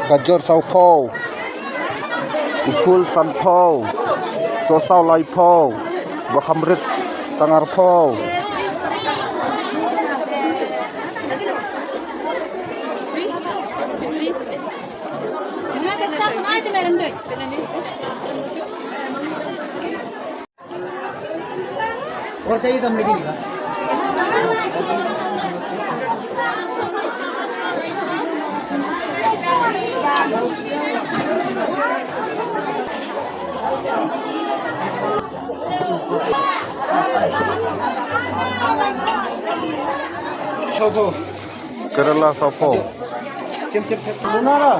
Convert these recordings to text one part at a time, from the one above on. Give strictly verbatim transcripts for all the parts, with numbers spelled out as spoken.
Gajor sawphew. Ipul sanphew. Sosaw laiphew. Ba kham rit tang arphew. और चाहिए तो हम लेके निकला। Karela sawphew. Chim chim chim. Lunara.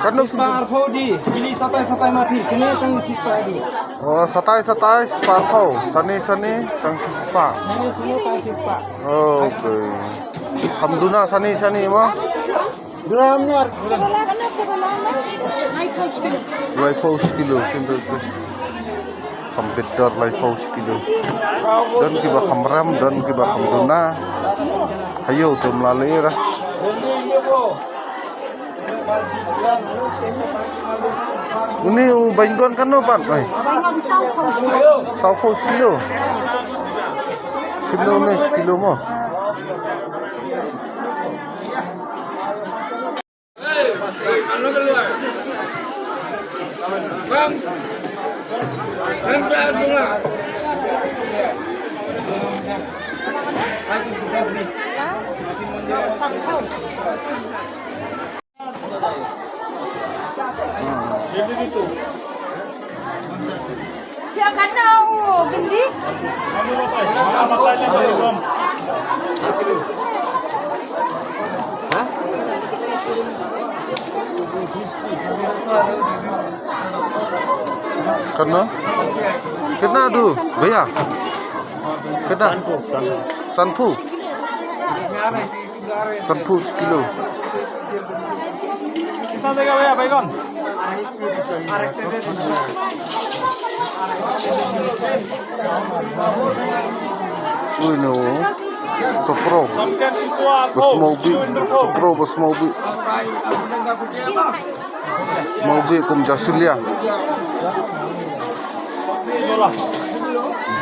Katno? Sispah arphew di. Bili satai satai ma phi. Sini tang sispah di. Oh, satai satai spah arphew. Sani sani tang sispah. Sini sini tang sispah. Oh, okay. Kham duna sani sani ma. Duna ham ni ar. Laiphew shi kilo. Laiphew shi kilo. Kham bitar laiphew shi kilo. Don kiba kham rem, don kiba kham duna. Hayo tum la le ra. Uni u baingon katno pat, oi? Sawphew shi kilo. Kilo ne, kilo mo. Katno? Katno du, bhaiya? Katno? Sanphew. Sanphew kilo. Kitna dega bhaiya, baigon? Ui no. Sopro. Bas mau bi. Sopro bas mau bi. Mau bi kum jasulia.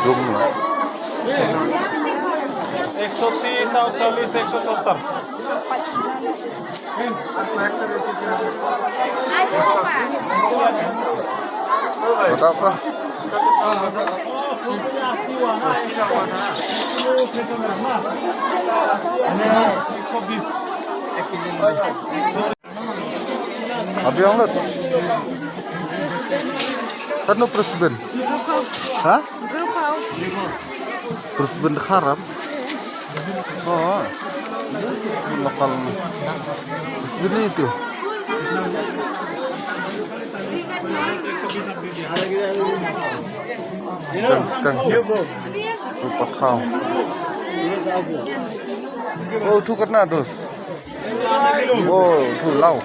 Jumlah. एक सौ तीस और चालीस, एक सौ सत्तर। Mantap lah. Abi ang lut. Tanu presben? Ha? Presben kharap. Oh. Lokal. Ini itu. Kan, kan. Rupa kau. Oh, tu kena dos. Oh, tu lau.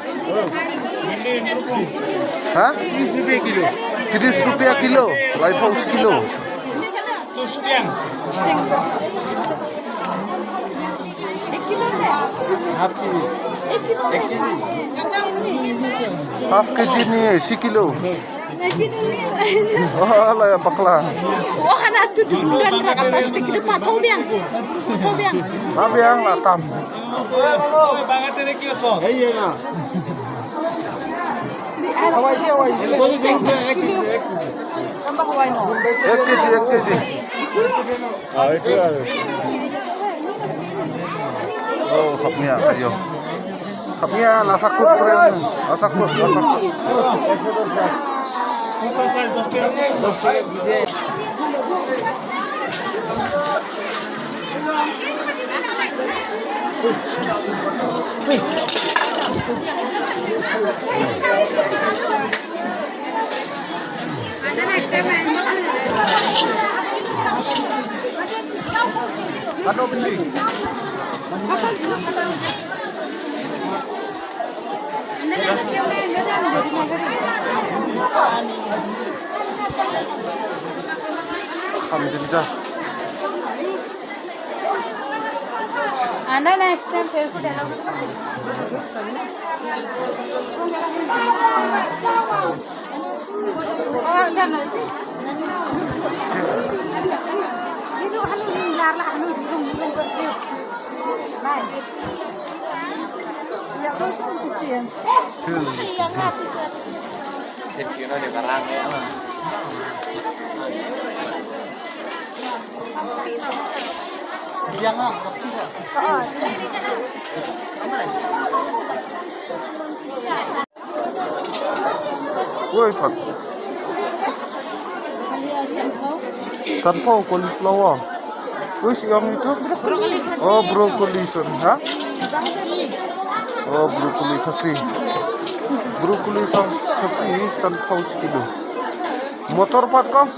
Ha? Tiris rupiah kilo. Tiris rupiah kilo. Laiphew shi kilo. Half kg. Half kg ni shi kilo. Oh, la ya pakla. Oh, hana tu dum dan raga plastik de pa tho biang. Tho biang. Ma biang la tam. Ek kg, ek kg. Oh, khapnia, ayo. Khapnia, la sakut, pre. La sakut, la sakut. Alhamdulillah. Anda next time share food allow. Woi, pat. Sanphew cauliflower. Woi, shu ong itu? Oh, broccoli san, ha? Oh, broccoli khasi. Broccoli san, khasi, sanphew shi kilo. Motor pat kong?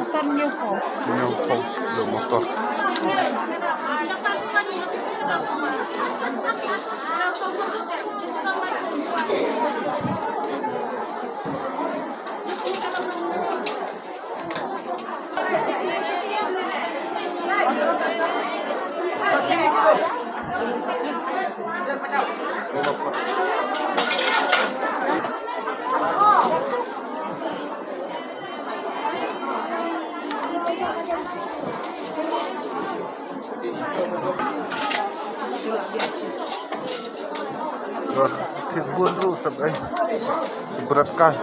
Motor hynñiewphew. Hynñiewphew shi kilo motor. Thit bun ruh sep ei. Bret kai.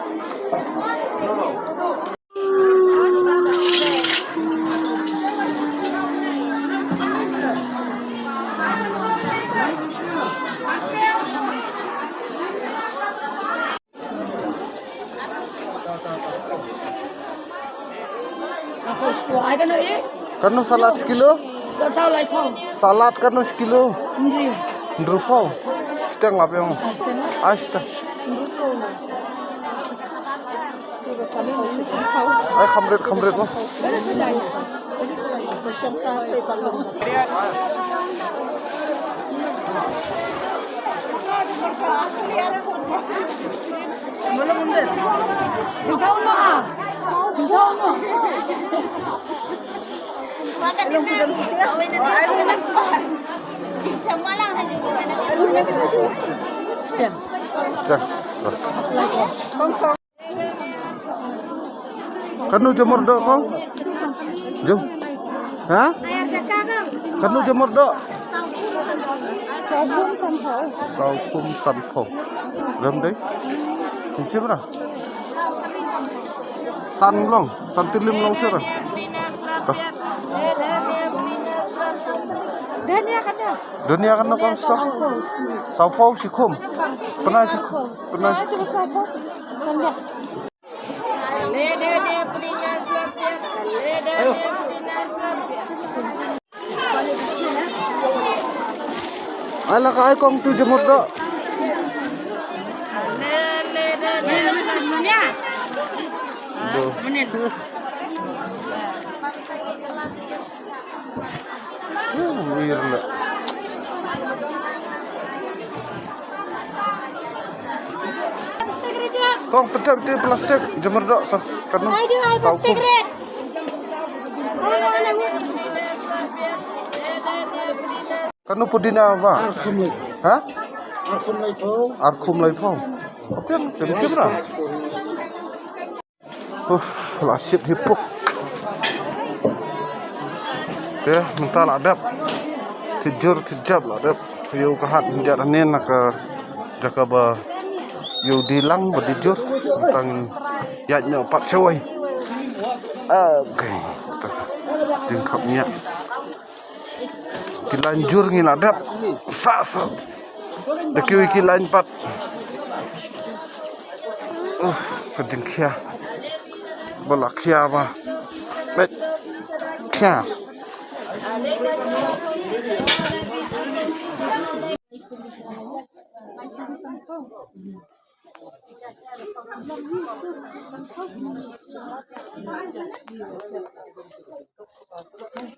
Katno salad shi kilo? Sa, saw laiphew. Salad katno shi kilo? Hynriew. Hynriewphew. Shiteng la biang. Shiteng. Ai shiteng. Ai kham rit, kham rit mo. Stem. Katno jumur doh kong? Jum. Ha? Katno jumur doh? Saw kum sanphew. Saw kum sanphew. Rem dei? Kum shym ra? San long, san tylli long shuh ra. Dhania katno? Dhania katno kong? Saw. Saw phew shi kum. Pynai shi kum. Pynai shi kum. Ai la ka ai kong tu jumur doh. Doh. Uh, wir la. Kong, pynthep ïa plastik, jumur doh sa. Katno? Ai, di ai, saw plastik kum. Re. Katno pudina ba? Ar kum lai. Ha? Ar kum laiphew. Ar kum laiphew. Pynthep, pynthep ra. Uf, la shit hi puk. Te mynta la dep. Tijur tijap la dep. Ïoh ka hat hyndiat hangne na ka jaka ba ïoh die lang ba die jur. Tang ïaid noh pat shawei. Okay. Ding khap nia. Ki lain jur ngi la dep. Sa sa. Da kiwei ki lain pat. Uh, ka jingkhia. Ba la khia ba. Beit. Khia.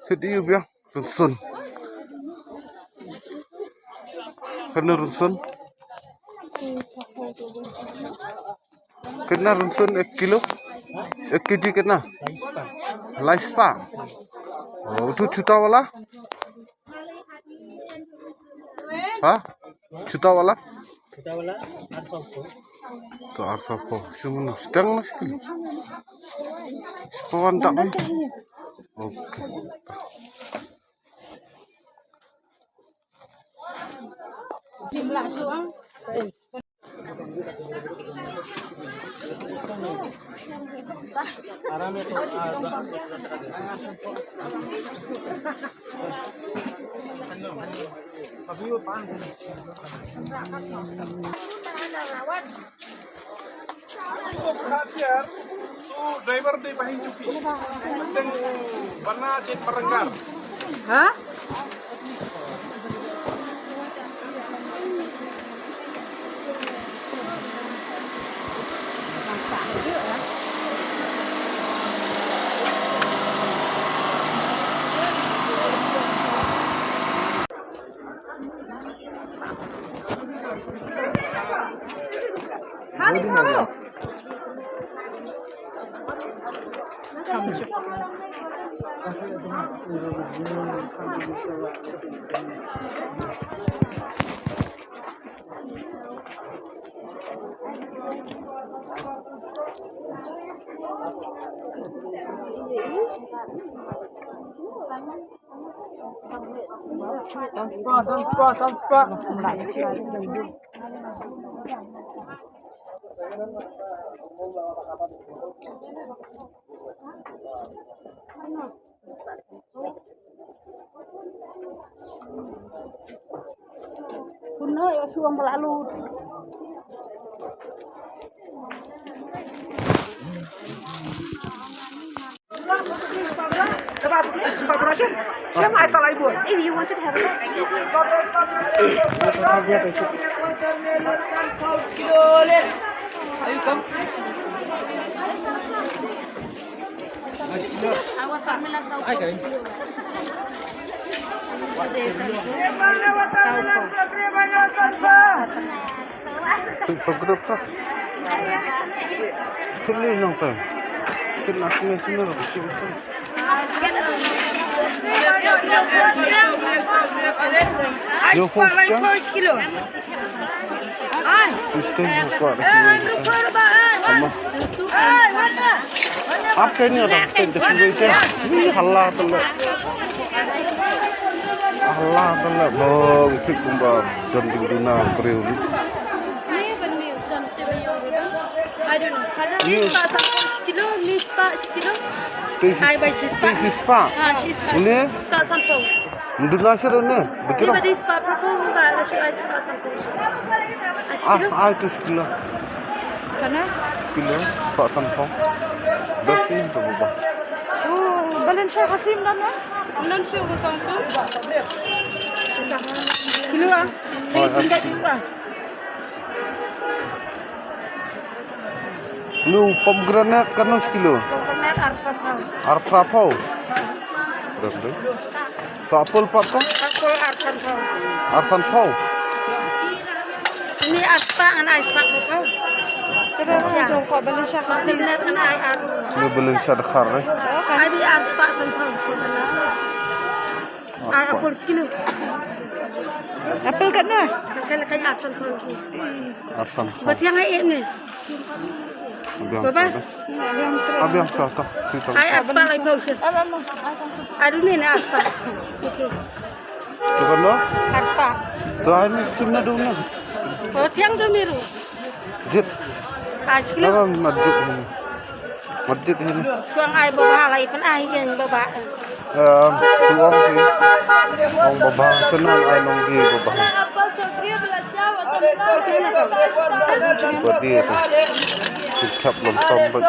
Sit ïa u biang. Rynsun. Katno rynsun? Katno rynsun ek kilo? Ek kg katno? Lai spah. Oh, utu chuta wala? Ha? Chuta wala? Ita wala, arsaw pho. To arsaw pho. Shu mun stang na skill. Spawan tak ni. Okay. Driver dei ba hin chuki. Teng bana jet barangkar. Ha? If you wanted to have a look. Photographer. Sini nang tang. Sini, sini, sini. Yo, kilo. Ap kani ada, ada sini. Ini hala tele. Hala tele. Bang, kit kumba. Dan di duna, beriu. Ni spah san phew shi kilo, ni spah shi kilo. Ai bai shi spah. Shi spah. Ha, shi spah. Ni? Spah san phew. Mduna shi ne? Betul. Ni ba dei spah phew phew ba la shu ai spah san phew shi kilo. Ai shi kilo. Ah, ai tu shi kilo. Kana? Kilo, spah san phew. Dah sih tu ba. Oh, balance sha kasim dan na? Nan shu ka san phew. Kilo ah. Ni tinggal kilo ah. Lu pomegranate kano shi kilo? Pomegranate arphew. Arphew. Dah deh. Sa apple pat ka? Apple arphew. Arphew. Ini arphew ngan ai arphew. Terus ya. Pomegranate ngan ai arphew. Ini belum sha dkhar eh. Ai bi arphew san phew. Ai apple shi kilo. Apple katno? Apple kan arphew. Arphew. Ba thiang ai ne. Abiang. Babas. Abiang sa ta. Ai arphew lai phew shi. Adu ne na arphew. Tu kan lo? Arphew. Tu ai ni sim na dum na. Oh, thiang dum ni ru. Jit. Ai shi kilo. Apa masjid ini? Masjid ini. Tuang ai baba lai pun ai yang baba. Em, tuang sih. Ong baba, senang ai nong di baba. Badi itu. Sikap lom sambat.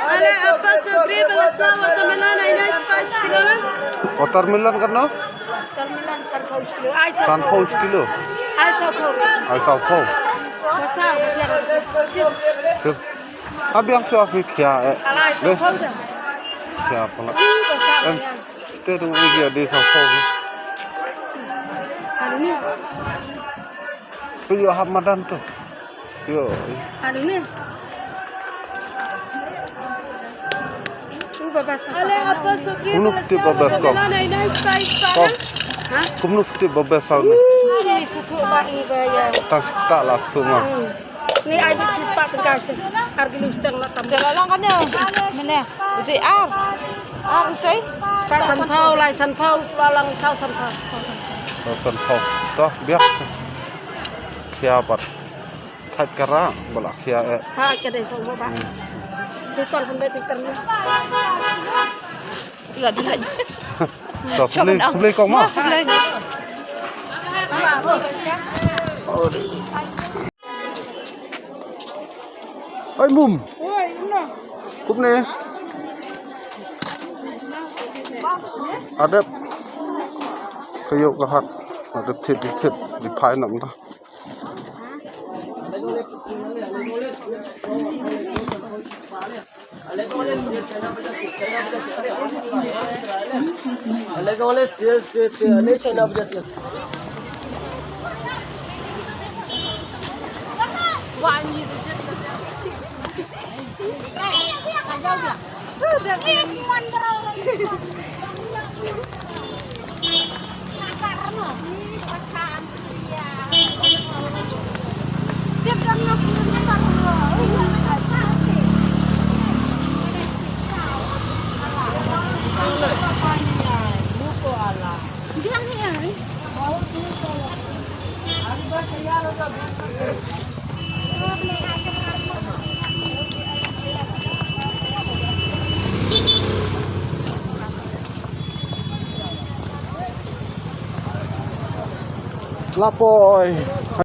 Ala, apa sugri bala sha watermelon ai na spah shi kilo na? Watermelon katno? Watermelon san phew shi kilo. Ai san phew shi kilo. Ai san phew. Ai san phew. Masa, masa. Abiang sha phi khia eh. Ala, ai san phew da. Khia pala. Em, te tu igi adi san phew. Anu ni. Tu yo hap madan tu. Yo. Anu ni. U baba sa. Ale apa suki. Unu ti baba sa. Ko. Ha? Kumnu ti baba sa ni. Ni suku ba ni ba ya. Tang ta la suku ma. Hmm. Ni ai bit sis pat tengkar sih. Harga lu sedang nak tambah. Jalan kan ya. Mana? Utai ar. Ar utai. Pat sanpau, lai sanpau, palang sau sanpau. Sau sanpau. Toh, biar. Siapa? Thait ka rah, ba la khia eh. Ha, ka dei song ba. Hmm. Ti tol pun beti terni. Ila dila. Sa suli, suli kong ma. Ai mum. Oi, ina. Kup ne. Adep. Kayo kahat. Adep thit thit thit. Di phai nam ta. Lapoi.